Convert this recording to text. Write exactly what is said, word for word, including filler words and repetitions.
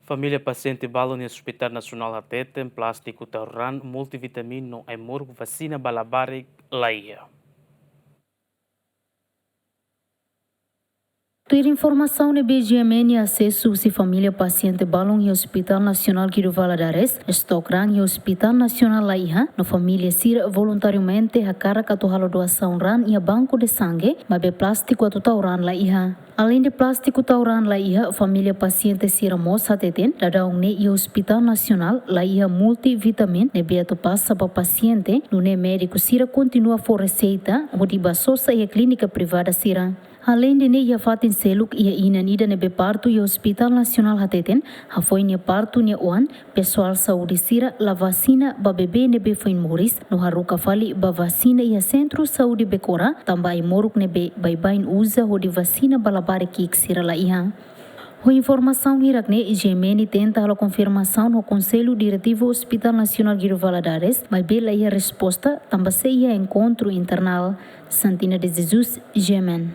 Família pasiente balun iha Hospital Nasionál hateten plástiku tau raan, multivitamin no ai-moruk vasina ba labarik laiha. Tuir informasaun ne'ebé GMN asesu husi família pasiente balun iha Hospital Nasionál Guido Valadares, estok raan iha Hospital Nasionál laiha, no família sira voluntariamente hakarak atu halo doasaun raan iha banku de sangue, maibé plástiku atu tau raan laiha. Aleinde plástiku tau raan laiha, família pasiente sira mós hateten, daudaun ne'e iha Hospital Nasionál laiha multivitamin ne'ebé atu pasa ba pasiente, nune'e médiku sira kontinua fó reseita hodi bá sosa iha klínika privada sira. Aleinde ne'e iha fatin seluk iha inan ida ne'ebé partu iha Hospital Nasionál hateten, hafoin nia partu nia oan, pesoál saúde sira la vasina ba bebé ne'ebé foin moris, no haruka fali bá vasina iha Sentru Saúde Becora, tanba ai-moruk ne'ebé baibain uza hodi vasina ba labarik ki'ik sira laiha. Ho informasaun hirak-ne'e, GMN tenta halo konfirmasaun ho Konsellu Diretivu Hospital Nasionál Guido Valadares, maibé laiha resposta, tanba sei iha enkontru internál. Santina de Jesus, GMN.